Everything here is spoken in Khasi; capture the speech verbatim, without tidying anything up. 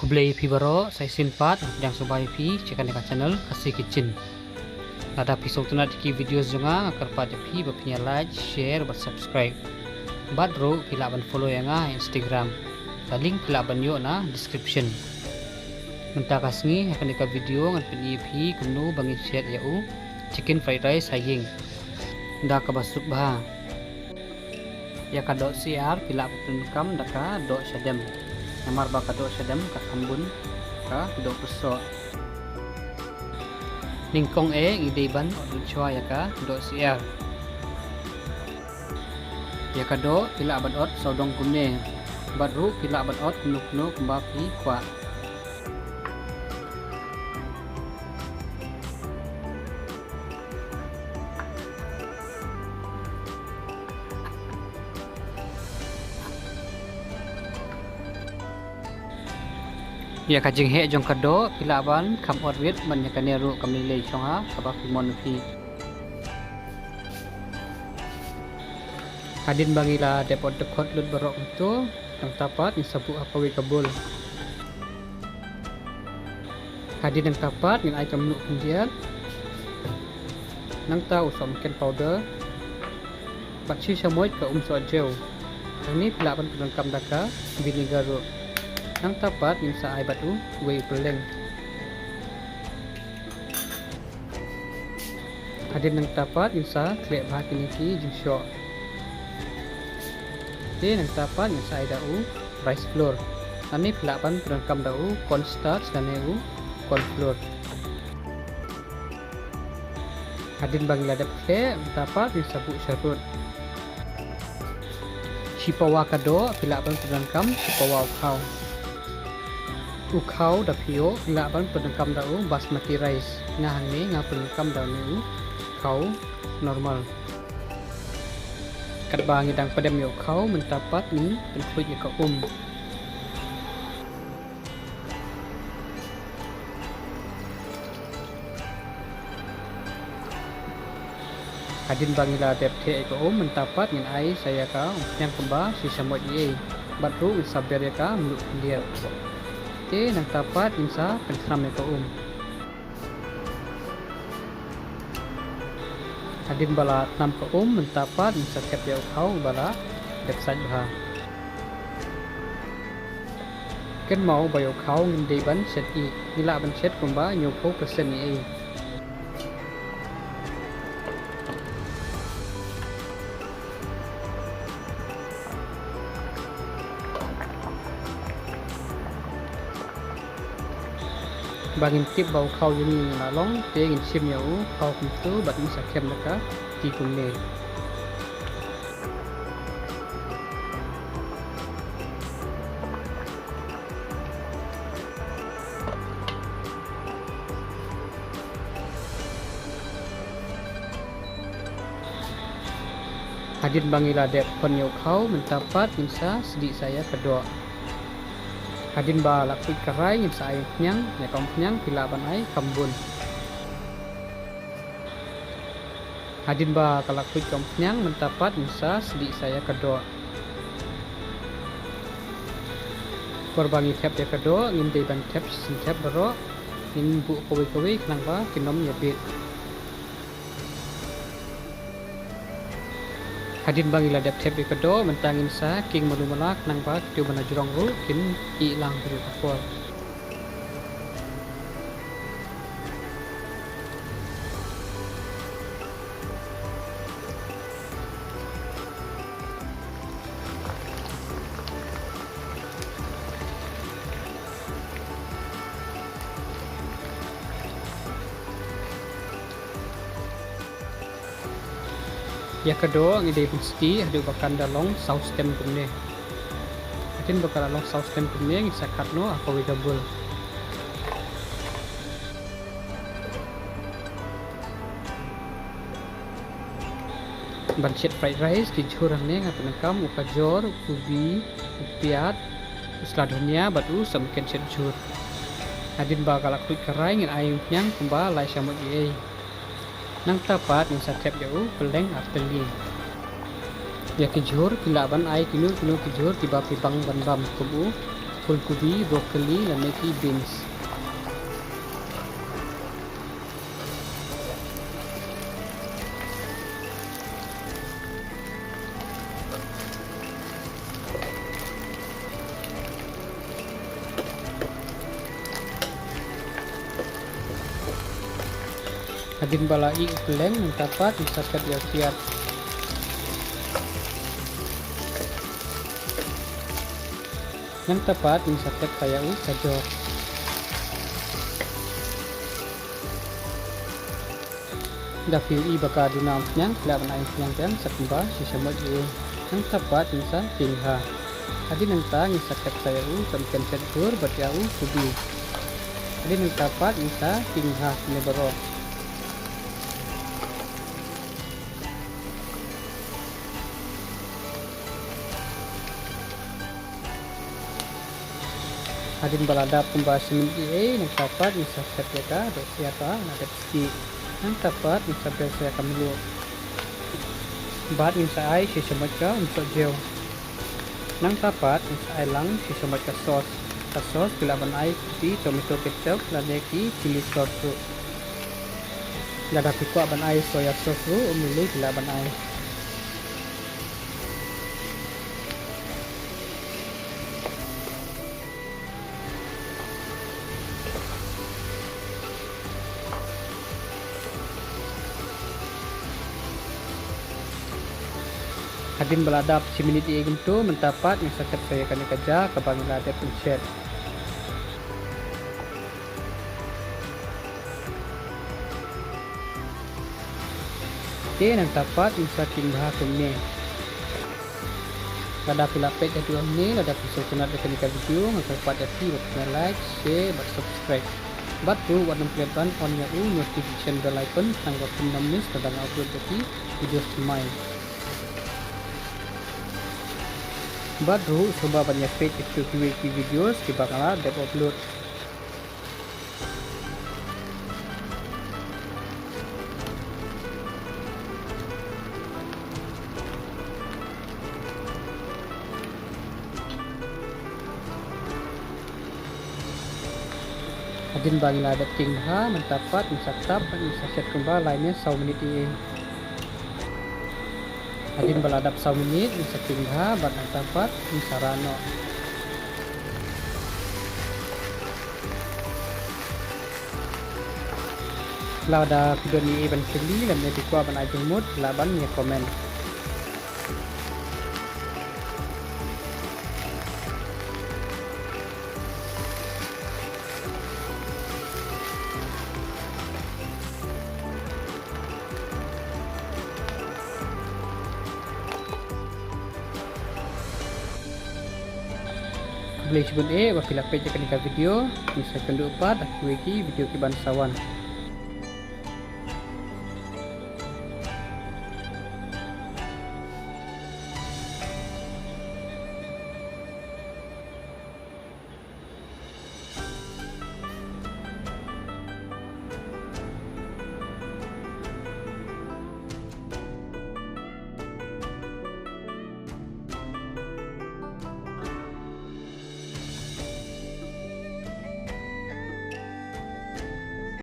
Khublei phi baroh, sa shisien pat nga pdiang sngewbha ïa phi sha kane ka channel Khasi Kitchen. Lada phi sngewtynnat ïa ki video jong nga, nga kyrpad ïa phi ba phin ïa like, share bad subscribe. Bad ruh phi lah ban follow ïa nga ha Instagram. Ka link phi lah ban ïoh na description. Mynta ka sngi ha kane ka video ngan pyni ïa phi kumno ba ngin shet ïa u chicken fried rice ha ïing da kaba suk bha. Ïa ka doh syiar phi lah ban pyndonkam da ka doh shadem. Namar ba ka doh shadem ka kham bun ka doh pyrsoh. Nyngkong eh ngi dei ban ot lut shuwa ïa ka doh syiar. Ïa ka doh phi lah ban ot sawdong kumne. Bad ruh phi lah ban ot kumno kumno kumba phi kwah. Ïa ka jingheh jong ka doh phi lah ban kham ot rit ban ïa kane ruh kam lei lei shong ha kaba phi mon phi. Hadien ba ngi la dep ot dkhot lut baroh kumto, nangta pat ngin sa buh ha kawei ka bowl. Hadien nangta pat ngin ai ka mluh khyndiat. Nangta u sohmynken powder. Bad shi shamoit ka um sohjew. Hangne phi lah ban pyndonkam da ka vinegar ruh. Nangta pat ngin sa ai bad u wei u pylleng. Hadien nangta pat ngin sa khleh bha kine ki jingshoh. Te nangta pat ngin sa ai da u rice flour. Hangne phi lah ban pyndonkam da u cornstarch lane u corn flour. Hadien ba ngi la dep khleh, nangta pat ngin sa buh sharud. Shi pawa ka doh phi lah ban pyndonkam shi pawa u khaw. U khaw da phi ïoh phi lah ban pyndonkam da u basmati rice. Nga hangne nga pyndonkam da une u khaw normal. Katba ngi dang pdem ïa u khaw mynta pat ngin pynkhluit ïa ka um. Hadien ba ngi la dep theh ïa ka um mynta pat ngin ai sa ïa ka umphniang kumba shi shamoit ei ei. Bad ruh ngin sa ber ïa ka mluh khyndiat. Te nangta pat ngin sa pynkhram ïa ka um. Hadien ba la tnam ka um mynta pat ngin sa thep ïa u khaw ba la dep sait bha. Kynmaw ba ïa u khaw ngim dei ban shet ih, ngi lah ban shet kumba hynñiewphew percent ei ei. Ba ngin tip ba u khaw jong ngi la long, te ngin shim ïa u khaw kumto bad ngin sa khem da ka kti kumne. Hadien ba ngi la dep khon ïa u khaw mynta pat ngin sa sdieh sa ïa ka doh. Hadien ba la khuid ka rai ngin sa ai umphniang, ïa ka umphniang phi lah ban ai kham bun. Hadien ba ka la khuid ka umphniang mynta pat ngin sa sdieh sa ïa ka doh. Por ba ngi thep ïa ka doh ngim dei ban thep shisien thep baroh, ngin buh kawei kawei khnang ba kin ym ïa bieit. Hadien ba ngi la dep thep ïa ka doh mynta ngin sa king malu mala khnang ba kito ba na jrong ruh kin ih lang ha kajuh ka por. Ïa ka doh ngi dei ban sdieh haduh ba kan da long saw stem kumne. Hadien ba ka la long saw stem kumne ngin sa kat noh ha kawei ka bowl. Ban shet fried rice ki jhur hangne nga pyndonkam u kajor, u kubi, u piat, u sla dhania bad u sohmynken shet jhur. Hadien ba ka la khuid ka rai ngin ai umphniang kumba lai shamoit ei ei. Nangta pat ngin sa thep ïa u pylleng artylli. Ïa ki jhur phi lah ban ai kino kino ki jhur kiba phi bang ban bam kum u Phulkubi, broccoli lane ki beans. Hadien ba la ih u pylleng, nangta pat ngin sa tep ïa u siat. Nangta pat ngin sa tep sa ïa u kajor. Da phi ïohi ba ka duna umphniang, phi lah ban ai umphniang biang sa kumba shi shamoit ïa u. Nangta pat ngin sa king bha. Hadien nangta ngin sa tep sa ïa u jynjar, kynthei bad ïa u kubi. Hadien nangta pat ngin sa king bha kumne baroh. Hadien ba la dap kumba shi minit ei ei, nangta pat ngin sa tep ïa ka dohsiat ba la dep sdieh. Nangta pat ngin sa beh sa ïa ka mluh. Bad ngin sa ai shi shamoit ka umsohjhiaw. Nangta pat ngin sa ai lang shi shamoit ka sauce. Ka sauce phi lah ban ai ki tomato ketchup lane ki chilli sauce ruh. Lada phi kwah ban ai soya sauce ruh, um lei lei phi lah ban ai. Hadien ba la dap shi minit ei ei kumto, mynta pat ngin sa tep sa ïa kane ka ja kaba ngi la dep pynshet. Te nangta pat ngin sa king bha kumne. Lada phi la peit haduh hangne, lada phi sngewtynnat ïa kane ka video, nga kyrpad ïa phi ban like, share bad subscribe. Bad ruh wat nym klet ban on ïa u notification bell icon, tang ba phin nym miss lada nga upload ïa ki videos thymmai. Bad ruh sngewbha ban ïa peit ïa kiwei kiwei ki videos kiba nga la dep upload. Hadien ba ngi la dep king bha, mynta pat ngin sa tap bad ngin sa shet kumba lai ne saw minit ei ei. Hadien ba la dap saw minit, ngin sa king bha bad nangta pat ngin sa rah noh. Lada phi don ei ei ban kylli lane phi kwah ban ai jingmut, lah ban ïa comment. Khublei shibun eh ba phi la peit ïa kane ka video. Ngin sa ïakynduh pat ha kiwei ki video kiban sa wan.